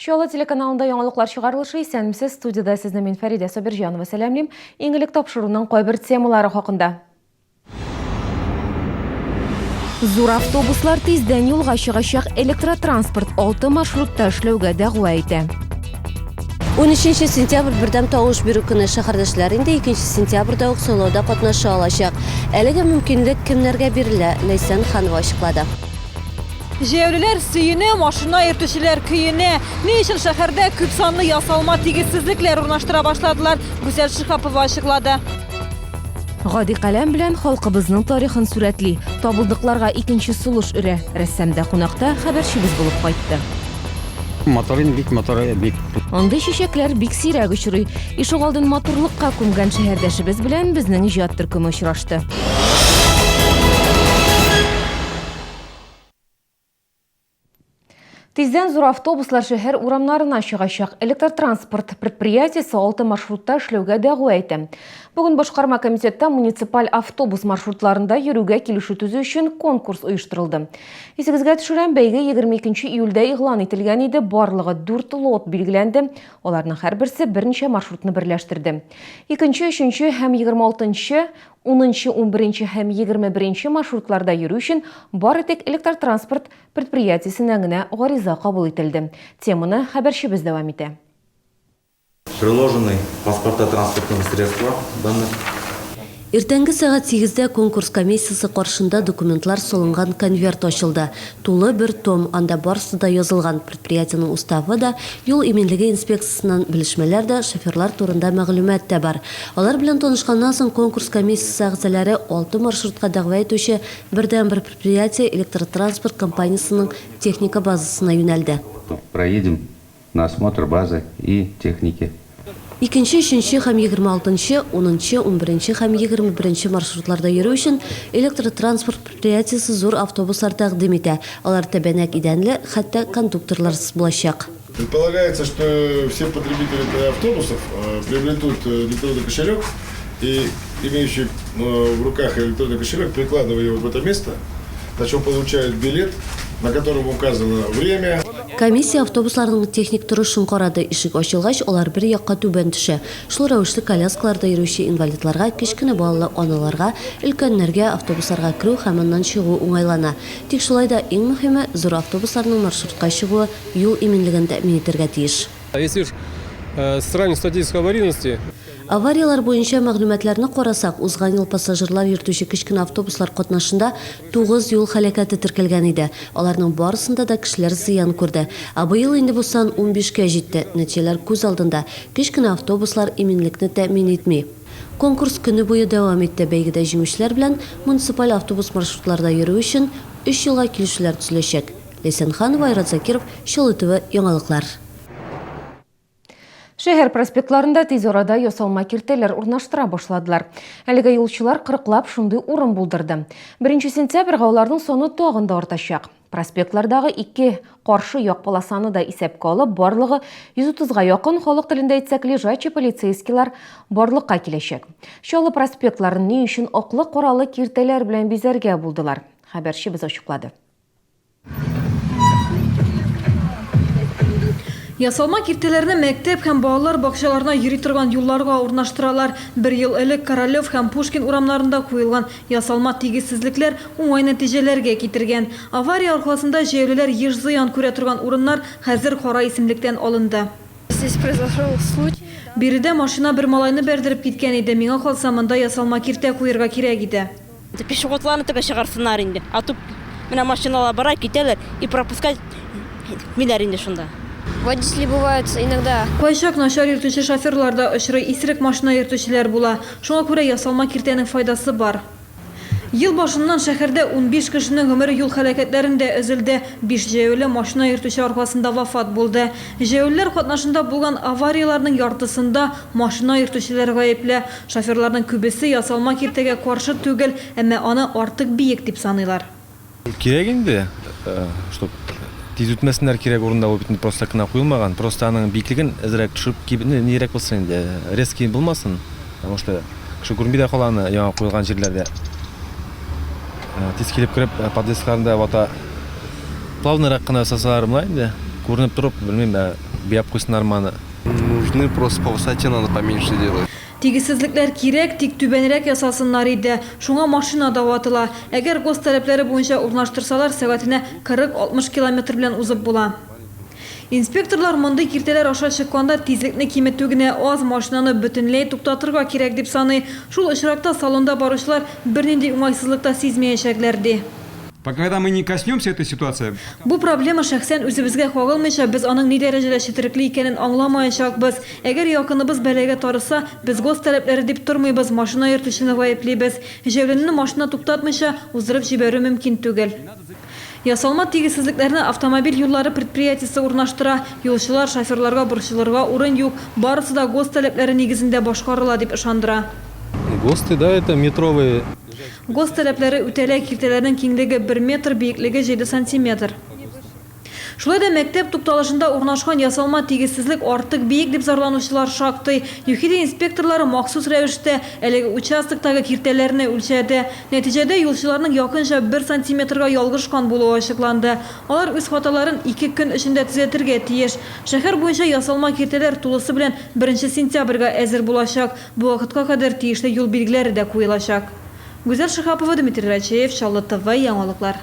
Чаллы телеканалында яңалыклар чыгарылышы. Исәнмесез, студиядә сезне мин, Фәридә Сабирҗанова, сәламлим. Иң элек тапшыруның кайбер темалары хакында. Зур автобуслар тиздән юлга чыгачак. Электротранспорт 6 маршрутта эшләүгә дәгъва итә. 13 сентябрь бердәм тавыш бирү көне. Шәһәрдәшләр инде 2 сентябрьдә үк сайлауда катнаша алачак. Әлеге мөмкинлек кемнәргә бирелә, Ләйсән Ханова ачыклады. Җәяүлеләр сөенә, машина йөртүчеләр көенә. Ни өчен шәһәрдә күпсанлы ясалма тигезсезлекләр урнаштыра башладылар, Гүзәл Шиһапова ачыклады. Гади каләм белән халкыбызның тарихын сурәтли, табылдыкларга икенче сулыш өрә. Рәссам да кунакта хәбәрчебез булып кайтты. Матур инде, бик матур, бик. Андый чәчәкләр бик сирәк очрый. Ишегалдын матурлыкка күмгән шәһәрдәшебез белән безнең иҗат төркеме очрашты. Тиздән зур автобуслар шәһәр урамнарына чыгачак. Электротранспорт предприятиесе алты маршрутта эшләүгә дәгъва итә. Бүген башкарма комитетта муниципаль автобус маршрутларында йөрүгә килешү төзү өчен конкурс оештырылды. Исегезгә төшерәм, бәйге 22 июльдә игълан ителгән иде. Барлыгы 4 лот билгеләнде. Аларның һәрберсе берничә маршрутны берләштерде. Икенче, өченче һәм 26 нчы, унынчы, унберенче һәм 21 нче маршрутларда йөрү өчен бары тик электротранспорт предприятиесеннән генә гариза кабул ителде. Теманы хәбәрчебез дәвам итә. Приложенный паспорта транспортного средства данных. Иртәнге сәгать сигездә конкурс комиссиясе каршында документлар салынган конверт ачылды. Тулы бер том, анда барысы да язылган, предприятиенең уставы да, юл иминлеге инспекциясеннән белешмәләр дә, шоферлар турында мәгълүмат та бар. Алар белән танышканнан соң конкурс комиссиясе әгъзалары алты маршрутка дәгъва итүче бердәнбер предприятие электротранспорт компаниясенең техника базасына юнәлде. Проедем на осмотр базы и техники. Икенче, өченче һәм 26 нчы, унынчы, унберенче һәм 21 нче маршрутларда йөрү өчен электротранспорт предприятиесе зур автобуслар тәкъдим итә. Алар тәбәнәк идәнле, хәтта кондукторларсыз булачак. Предполагается, что все потребители автобусов приобретут электронный кошелек и имеющий в руках электронный кошелек, прикладывая его в это место, значит, он получает билет, на котором указано время. Комиссия автобусларның техник торышын карады. Ишек ачылгач, алар бер якка түбән төшә. Шул рәвешле коляскаларда йөрүче инвалидларга, кечкенә балалы аналарга, өлкәннәргә автобусларга керү һәм аннан чыгу уңайлана. Тик шулай да иң мөһиме, зур автобусларның маршрутка чыгуы юл иминлеген тәэмин итәргә тиеш. Если уж сравнивать статистику аварийности, Аварияләр буенча мәгълүматларны карасак, узган ел пассажирлар йөртүче кечкенә автобуслар катнашында тугыз юл һәлакәте теркәлгән иде. Аларның барысында да кешеләр зыян күрде. Ә быел инде бу сан унбишкә җитте. Нәтиҗәләр күз алдында, кечкенә автобуслар иминлекне тәэмин итми. Конкурс көне буе дәвам итте. Бәйгедә җиңүчеләр белән муниципаль автобус маршрутларда йөрү өчен өч елга килешүләр төзеләчәк. Ләйсән Ханова, Айрат Закиров, Чаллы ТВ, яңалыклар. Шәһәр проспектларында тиз арада ясалма киртәләр урнаштыра башладылар. Әлегә юлчылар кырыклап шундый урын булдырды. Беренче сентябрьгә аларның саны тагын да артачак. Проспектлардагы ике каршы як полосаны да исәпкә алып, барлыгы 130-га якын, халык телендә әйтсәк, лежачий полицейскийлар барлыкка киләчәк. Чаллы проспектларын ни өчен аклы-каралы киртәләр белән бизәргә булдылар? Хәбәрчебез ачыклады. Ясалма киртәләрне мәктәп һәм балалар бакчаларына йөри торган юлларга урнаштыралар. Бер ел элек Королев һәм Пушкин урамнарында куелган ясалма тигезсезлекләр уңай нәтиҗәләргә китергән. Авария аркасында җәяүлеләр еш зыян күрә торган урыннар хәзер кара исемлектән алынды. Здесь произошел случай. Биредә машина бер малайны бәрдереп киткән иде. Миңа калса, монда ясалма киртә куерга кирәк иде. Пешеходларны төбә чыгарсыннар инде. А то менә машиналар бара, китәләр и пропускать итмиләр инде шунда. Водители бывают иногда. Кайчак начар йөртүче шоферлар да очрый, исерек машина йөртүчеләр була. Шуңа күрә ясалма киртәнең файдасы бар. Ел башыннан шәһәрдә 15 кешенең гомере юл һәлакәтләрендә өзелде, биш җәяүле машина йөртүче аркасында вафат булды. Җәяүлеләр катнашында булган аварияләрнең яртысында машина йөртүчеләр гаепле. Шоферларның күбесе ясалма киртәгә каршы түгел, әмма аны артык биек дип саныйлар. Кирәк инде, чтоб тиз үтмәсеннәр кирәк урында ул бит инде просто так кына куелмаган, просто аның биеклеген әзрәк төшереп киб, нирәк булсын инде, резкий булмасын, потому что кеше күрми дә кала аны яңа куелган җирләрдә. Тиз килеп кереп подъездларында вата. Плавныйрак кына ясасалар була инде, күренеп торып, белмим, ә. буяп куйсыннармы аны. Нужны, просто по высоте надо поменьше делать. Тигезсезлекләр кирәк, тик түбәнрәк ясасыннар иде. Шуңа машина да ватыла. Әгәр ГОСТ таләпләре буенча урнаштырсалар, сәгатенә 40-60 километр белән узып була. Инспекторлар мондый киртәләр аша чыкканда тизлекне киметү генә аз, машинаны бөтенләй туктатырга кирәк дип саный. Шул очракта салонда баручылар бернинди уңайсызлык та сизмәячәкләр, ди. Пока мы не коснемся этой ситуации. Бу проблема шәхсән үзебезгә кагылмыйча, без аның ни дәрәҗәдә четерекле икәнен аңламаячакбыз. Әгәр якыныбыз бәлагә тарыса, без ГОСТ таләпләре дип тормыйбыз, машина йөртүчене гаеплибез. Җәяүлене машина туктатмыйча, уздырып җибәрү мөмкин түгел. Ясалма тигезсезлекләрне автомобиль юллары предприятиесе урнаштыра. Юлчылар, шоферларга борчылырга урын юк, барысы да ГОСТ таләпләре нигезендә башкарыла, дип ышандыра. ГОСТы, да, это метровые. ГОСТ таләпләре үтәлә, киртәләрнең киңлеге, бер метр, биеклеге, җиде сантиметр. Шулай да мәктәп тукталышында урнашкан ясалма тигезсезлек артык биек дип зарланучылар шактый. ЮХИДИ инспекторлары махсус рәвештә әлеге участоктагы киртәләрне үлчәде. Нәтиҗәдә, юлчыларның якынча бер сантиметрга ялгышкан булуы ачыкланды. Алар үз хаталарын ике көн эчендә төзәтергә тиеш. Шәһәр буенча ясалма киртәләр тулысы белән беренче сентябрьгә әзер булачак. Бу вакытка кадәр тиешле юл билгеләре дә куелачак. Гүзәл Шиһапова, Дмитрий Рачеев, Чаллы ТВ, яңалыклар.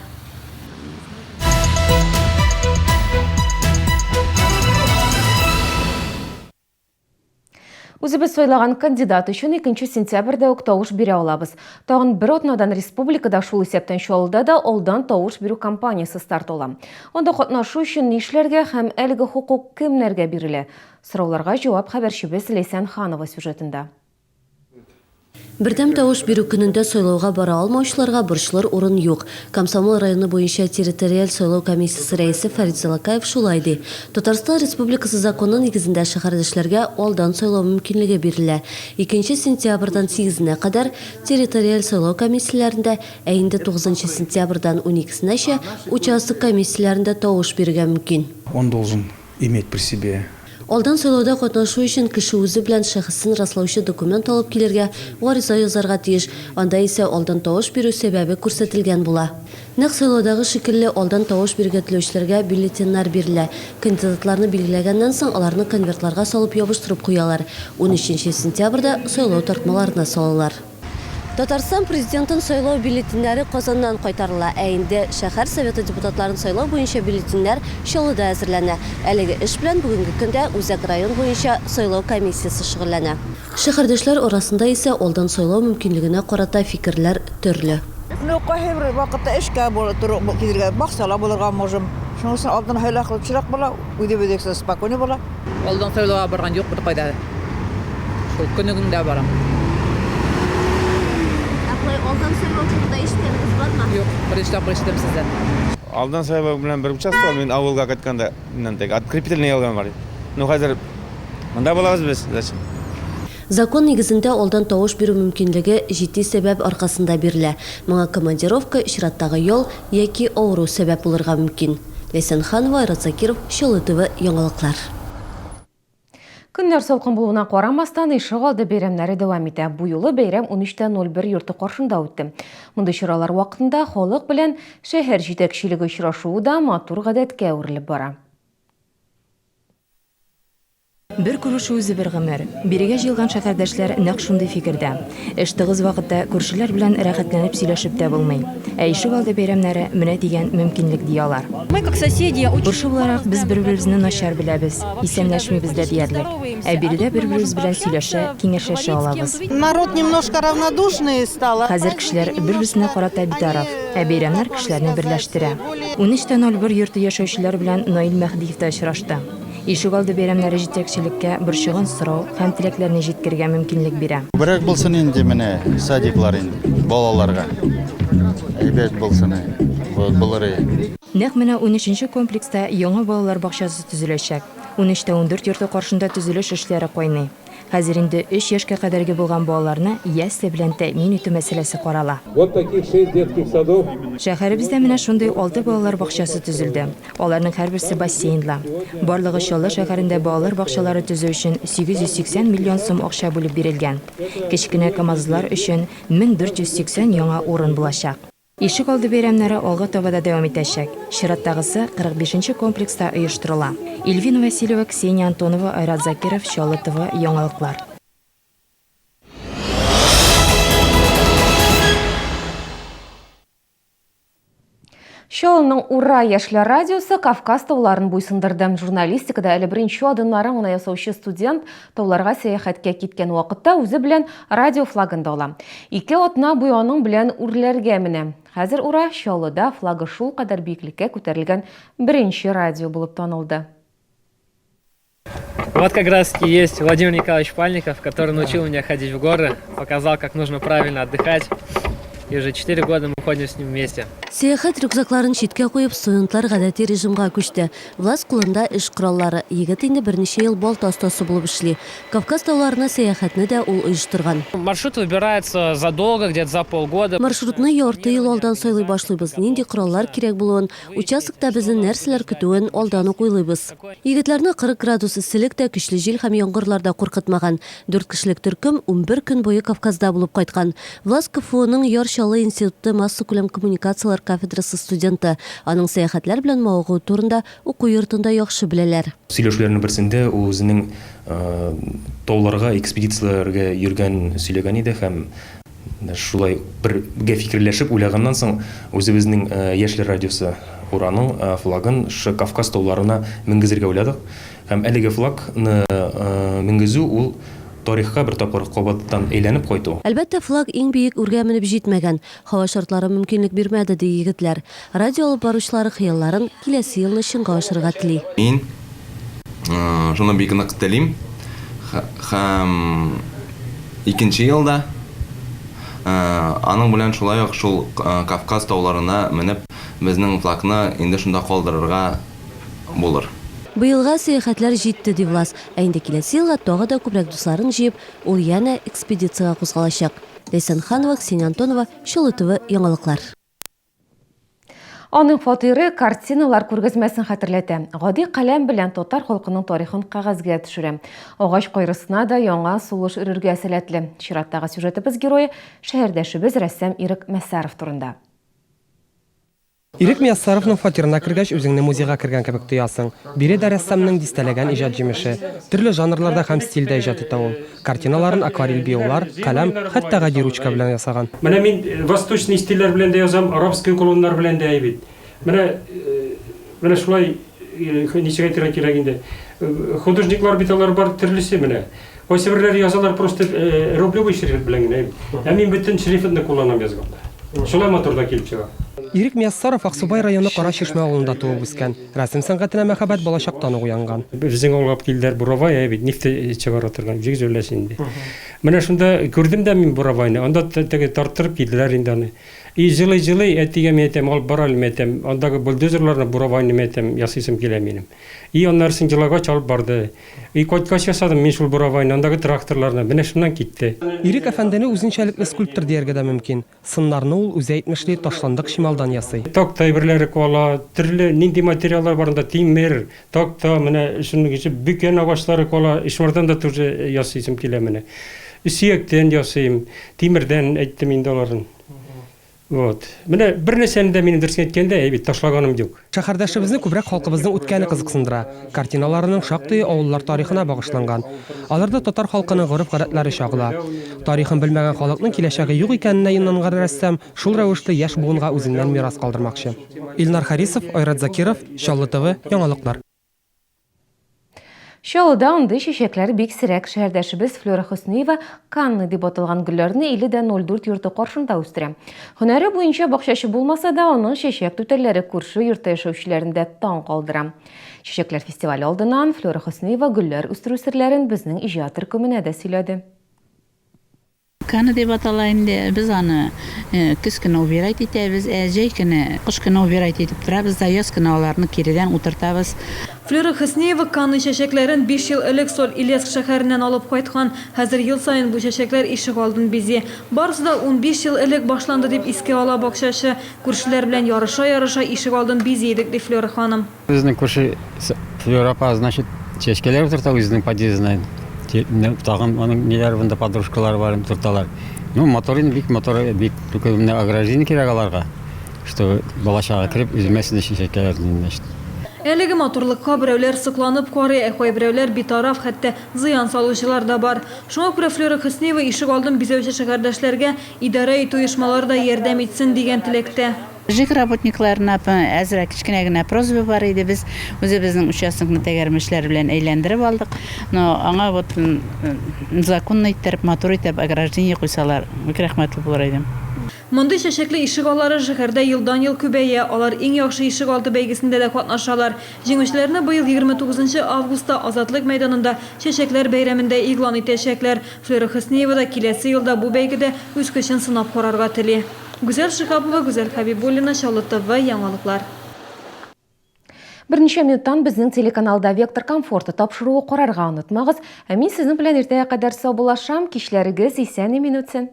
Үзебез сайлаган кандидат өчен 2 сентябрьдә үк тавыш бирә алабыз. Тагын бер атнадан республикада, шул исәптән Чаллыда да алдан тавыш бирү кампаниясе старт ала. Анда катнашу өчен нишләргә һәм әлеге хокук кемнәргә бирелә? Сорауларга җавап хәбәрчебез Ләйсән Ханова сюжетында. Бердәм тавыш бирү көнендә сайлауга бара алмаучыларга борчылыр урын юк. Комсомол районы буенча территориаль сайлау комиссиясе рәисе Фәрит Залакаев шулай ди. Татарстан Республикасы законы нигезендә шәһәрдәшләргә алдан сайлау мөмкинлеге бирелә. Икенче сентябрьдән сигезенә кадәр территориаль сайлау комиссияләрендә, ә инде тугызынчы сентябрьдән уникесенәчә участок комиссияләрендә тавыш бирергә мөмкин. Он должен иметь при себе. Алдан сайлауда катнашу өчен кеше үзе белән шәхесен раслаучы документ алып килергә, гариза язарга тиеш, анда исә алдан тавыш бирү сәбәбе күрсәтелгән була. Нәкъ сайлаудагы шикелле, алдан тавыш бирергә теләүчеләргә бюллетеньнәр бирелә. Кандидатларны билгеләгәннән соң, аларны конвертларга салып ябыштырып куялар. Унөченче сентябрьдә сайлау тартмаларына салалар. Татарстан Президентын сайлау бюллетеньнәре Казаннан кайтарыла, ә инде шәһәр Советы депутатларын сайлау буенча бюллетеньнәр Чаллыда әзерләнә. Әлеге эш белән бүгенге көндә Үзәк район буенча сайлау комиссиясе шөгыльләнә. Шәһәрдәшләр арасында исә алдан сайлау мөмкинлегенә карата фикерләр төрле. Ну, кайбер вакытта эшкә туры килергә, бакчала булырга можем. Шуның өчен алдан һайлау лучшерак була, үзебезнеке спокойно була. Алдан сайлауга барган юк беркайда. Шул көнегеңдә барам. Ә болай алдан сайлау турында ишеткәнегез бармы? Юк, беренче тапкыр ишетәм сездән. Алдан сайлау белән бер участок мин авылга кайтканда миннән теге открепительный алган бар. Ну хәзер монда булабыз без, зачем? Закон нигезендә алдан тавыш бирү мөмкинлеге җитди сәбәп аркасында бирелә. Моңа командировка, чираттагы ял яки авыру сәбәп булырга мөмкин. Ләйсән Ханова, Айрат Закиров, Чаллы ТВ, яңалыклар. Көннәр салкын булуына карамастан, ишегалды бәйрәмнәре дәвам итә. Бу юлы бәйрәм 13.01 йорты каршында үтте. Мондый чаралар вакытында халык белән шәһәр җитәкчелеге очрашуы да матур гадәткә әверелеп бара. Бер күрешү үзе бер гомер. Бирегә җыелган шәһәрдәшләр нәкъ шундый фикердә. Эш тыгыз вакытта күршеләр белән рәхәтләнеп сөйләшеп тә булмый. Ә ишек алды бәйрәмнәре менә дигән мөмкинлек, ди алар. Күрше буларак без бер-беребезне начар беләбез, исәнләшмибез дә диярлек. Ә биредә бер-беребез белән сөйләшә, киңәшләшә алабыз. Народ немножко равнодушный стал. Хәзер кешеләр бер-берсенә карата битараф, ә бәйрәмнәр кешеләрне берләштерә. 13.01 йорты яшәүчеләр белән Наил Мәһдиев тә очрашты. Ишегалды бәйрәмнәре җитәкчелеккә борчыган сорау һәм теләкләрне җиткерергә мөмкинлек бирә. Күбрәк булсын инде менә садиклар инде балаларга. Әйбәт булсын булыр иде. Нәкъ менә унөченче комплекста яңа балалар бакчасы төзеләчәк. Унөч тә ундүрт йорты каршында төзелеш эшләре кайный. Хәзер инде өч яшькә кадәрге булган балаларны ясле белән тәэмин итү мәсьәләсе карала. Вот таких шесть детских садов. Шәһәребездә менә шундый алты балалар бакчасы төзелде. Аларның һәрберсе бассейнлы. Барлыгы Чаллы шәһәрендә балалар бакчалары төзү өчен 880 миллион сум акча бүлеп бирелгән. Кечкенә КАМАЗлар өчен 1480 яңа урын булачак. Ишек алды бәйрәмнәре алга таба да дәвам итәчәк. Чираттагысы 45 нче комплекста оештырыла. Ильвина Васильева, Ксения Антонова, Айрат Закиров, Чаллы ТВ, Яңалыклар. Чаллының Ура яшьләр радиосы Кавказ тауларын буйсындырды. Журналистикада әле беренче адымнарын гына ясаучы студент тауларга сәяхәткә киткән вакытта үзе белән радио флагын да ала. Ике атна буе аның белән үрләргә менә. Хәзер Ура Чаллыда флагы шулкадәр биеклеккә күтәрелгән беренче радио булып танылды. Вот как раз и есть Владимир Николаевич Пальников, который научил меня ходить в горы, показал, как нужно правильно отдыхать. И уже 4 года мы ходим с ним вместе. Сәяхәт рюкзакларын читкә куеп, студентлар гадәти режимга күчте. Влас кулында эш кораллары. Егет инде берничә ел балта остасы булып эшли. Кавказ тауларына сәяхәтне дә ул оештырган. Маршрут выбирается задолго, где-то за полгода. Маршрутны ярты ел алдан сайлый башлыйбыз. Нинди кораллар кирәк булуын, участокта безне нәрсәләр көтүен алдан ук уйлыйбыз. Егетләрне 40 градус эсселек тә, көчле җил һәм яңгырлар да куркытмаган. Дүрт кешелек төркем 11 көн буе Кавказда булып кайткан. Влас КФУның Яр Чаллы институты массакүләм коммуникацияләр кафедрасы студенты. Аның сәяхәтләр белән мавыгуы турында уку йортында яхшы беләләр. Сөйләшүләрнең берсендә ул үзенең тауларга экспедицияләргә йөргәнен сөйләгән иде һәм шулай бергә фикерләшеп уйлаганнан соң үзебезнең Яшьләр радиосы Ураның флагын шушы Кавказ тауларына менгезергә уйладык. Һәм әлеге флагны менгезү ул тарихка бер тапкыр кабаттан әйләнеп кайту. Әлбәттә, флаг иң биек үргә менеп җитмәгән. Һава шартлары мөмкинлек бирмәде, ди егетләр. Радио алып баручылары хыялларын киләсе елны чынга ашырырга тели. Мин шуны бик нык телим һәм икенче елда аның белән шулай ук шул Кавказ тауларына менеп, безнең флагны инде шунда калдырырга булыр. Быелга сәяхәтләр җитте, ди Влас. Ә инде киләсе елга тагы да күбрәк дусларын җыеп, ул янә экспедициягә кузгалачак. Ләйсән Ханова, Ксения Антонова, Чаллы ТВ, яңалыклар. Аның фатиры картиналар күргәзмәсен хәтерләтә. Гади каләм белән татар халкының тарихын кәгазьгә төшерә. Агач кайрысына да яңа сулыш өрергә сәләтле. Чираттагы сюжетыбыз герое шәһәрдәшебез рәссам Ирек Мәссаров турында. Ирек Мияссаровның фатирына кергәч, үзеңне музейга кергән кебек тоясың. Биредә рәссамның дистәләгән иҗат җимеше. Төрле жанрларда һәм стильдә иҗат итә ул. Картиналарын акварель буяулар, каләм, хәтта гади ручка белән ясаган. Менә мин восточный стильләр белән дә язам, арабский уклоннар белән дә бит. Менә менә шулай ничек әйтергә кирәк инде. Художниклар бит алар бар төрлесе менә. Кайсы берләре язалар просто рублевый шрифт белән генә. Ә мин бөтен шрифтны кулланам язганда. Шулай матур да килеп чыга. Ирек Мияссаров Аксубай районы Кара Чишмә авылында туып үскән. Рәсем сәнгатенә мәхәббәт балачактан ук уянган. Безнең авылга алып килделәр буровай, әй бит, нефть чыгара торган, үзегез беләсез инде. Менә шунда күрдем дә мин буровайны, анда теге тарттырып килделәр инде аны. И җылый-җылый, әтигә мин әйтәм, алып бар әле, мин әйтәм, андагы бульдозерларны, буровайны, мин әйтәм, ясыйсым килә минем. И аннарысын җылагач алып барды. И кайткач ясадым мин шул буровайны, андагы тракторларны, менә шуннан китте. Ирек әфәндене үзенчәлекле скульптор дияргә дә мөмкин. Сыннарны ул, үзе әйтмешли, ташландык чималдан ясый. Такта әйберләре кала, төрле нинди материаллар бар анда, тимер, такта, менә шуның ише бөкән агачлары кала, шулардан да тоже ясыйсым килә менә. Сөяктән ясыйм, тимердән әйттем инде аларын. Вот. Менә бер нәрсәне дә минем дөресен әйткәндә, әй бит, ташлаганым юк. Шәһәрдәшебезне күбрәк халкыбызның үткәне кызыксындыра. Картиналарының шактые авыллар тарихына багышланган. Аларда татар халкының гореф-гадәтләре чагыла. Тарихын белмәгән халыкның киләчәге юк икәненә инанган рәссам шул рәвешле яшь буынга үзеннән мирас калдырмакчы. Илнар Харисов, Айрат Закиров, Чаллы ТВ, яңалыклар. Чаллыда андый чәчәкләр бик сирәк. Шәһәрдәшебез Флера Хөсниева канны дип аталган гөлләрне 50,04 йорты каршында үстерә. Һөнәре буенча бакчачы булмаса да, аның чәчәк түтәлләре күрше йортта яшәүчеләрне дә таң калдыра. Чәчәкләр фестивале алдыннан Флера Хөсниева гөлләр үстерү серләрен безнең иҗат төркеменә дә сөйләде. Каны дип атала инде. Без аны көз көне убирать итәбез, ә җәй көне, кыш көне убирать итеп торабыз да, яз көне аларны киредән утыртабыз. Флера Хөсниева каны чәчәкләрен биш ел элек Соль-Илецк шәһәреннән алып кайткан. Хәзер ел саен бу чәчәкләр ишегалдын бизи. Барысы да 15 ел элек башланды, дип искә ала бакчачы. Күршеләр белән ярыша-ярыша ишегалдын бизи идек, ди Флера ханым. Безнең күрше Флюра апа, значит, чәчкәләр утырта үзенең подъездына. Тагын аның ниләр монда подружкалары бар, утырталар. Ну, матур инде, бик матур, бик только менә ограждение кирәк аларга. Чтобы бала-чага кереп өзмәсен өчен чәчәкләрне, значит. Әлеге матурлыкка берәүләр сокланып карый, ә кайберәүләр битараф, хәтта зыян салучылар да бар. Шуңа күрә Флера Хөсниева ишек алдын бизәүче шәһәрдәшләргә идарә итү оешмалары да ярдәм итсен дигән теләктә. ЖЭК работникларына әзрәк кечкенә генә просьба бар иде. Без үзебезнең участокны тәгәрмәчләр белән әйләндереп алдык. Но аңа вот законно иттереп, матур итеп ограждение куйсалар, бик рәхмәтле булыр идем. Мондый чәчәкле ишегаллары шәһәрдә елдан-ел күбәя. Алар Иң яхшы ишегалды бәйгесендә дә катнашалар. Җиңүчеләрне быел 29 августта Азатлык мәйданында Чәчәкләр бәйрәмендә игълан итәчәкләр. Флера Хөсниева да киләсе елда бу бәйгедә үз көчен сынап карарга тели. Гүзәл Шиһапова, Гүзәл Хәбибуллина, Чаллы ТВ, яңалыклар. Берничә минуттан безнең телеканалда Вектор комфорта тапшыруы карарга онытмагыз. Ә мин сезнең белән иртәгә кадәр саубуллашам. Кичләрегез исән-имин үтсен.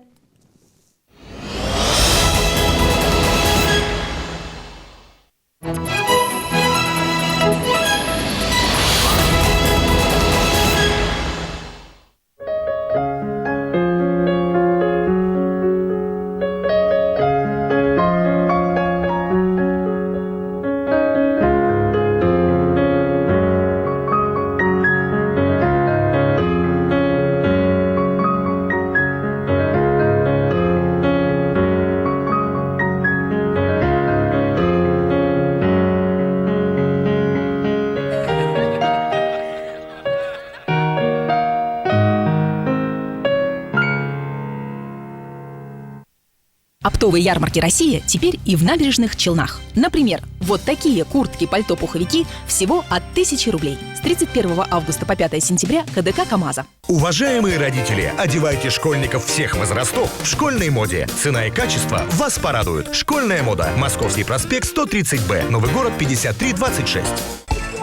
Оптовые ярмарки России теперь и в набережных Челнах. Например, вот такие куртки, пальто, пуховики всего от 1000 рублей. С 31 августа по 5 сентября КДК КАМАЗа. Уважаемые родители, одевайте школьников всех возрастов в школьной моде. Цена и качество вас порадуют. Школьная мода. Московский проспект 130Б. Новый город 5326.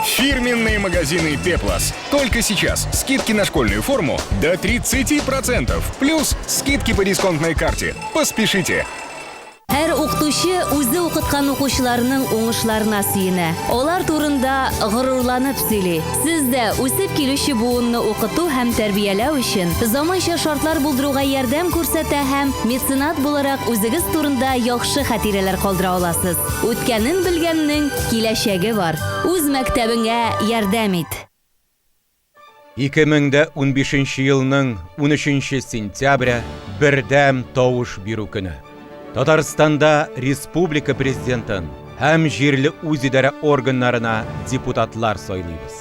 Фирменные магазины «Пеплос». Только сейчас скидки на школьную форму до 30%. Плюс скидки по дисконтной карте. Поспешите! Һәр укытучы үзе укыткан укучыларының уңышларына сөенә, алар турында горурланып сөйли. Сез дә үсеп килүче буынны укыту һәм тәрбияләү өчен заманча шартлар булдыруга ярдәм күрсәтә һәм меценат буларак үзегез турында яхшы хатирәләр калдыра аласыз. Үткәнен белгәннең киләчәге бар. Үз мәктәбеңә ярдәм ит! 2015 елның 13 сентябре бердәм тавыш бирү көне. Татарстанда республика президентын һәм җирле үзидарә органнарына депутатлар сайлыйбыз.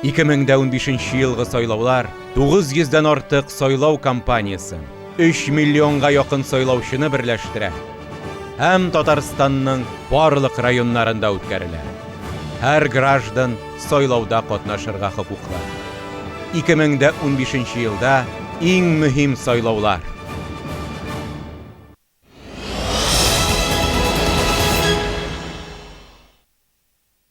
2015 елгы сайлаулар 900 дән артык сайлау кампаниясен, 3 миллионга якын сайлаучыны берләштерә һәм Татарстанның барлык районнарында үткәрелә. Һәр граждан сайлауда катнашырга хокуклы. 2015 елда иң мөһим сайлаулар.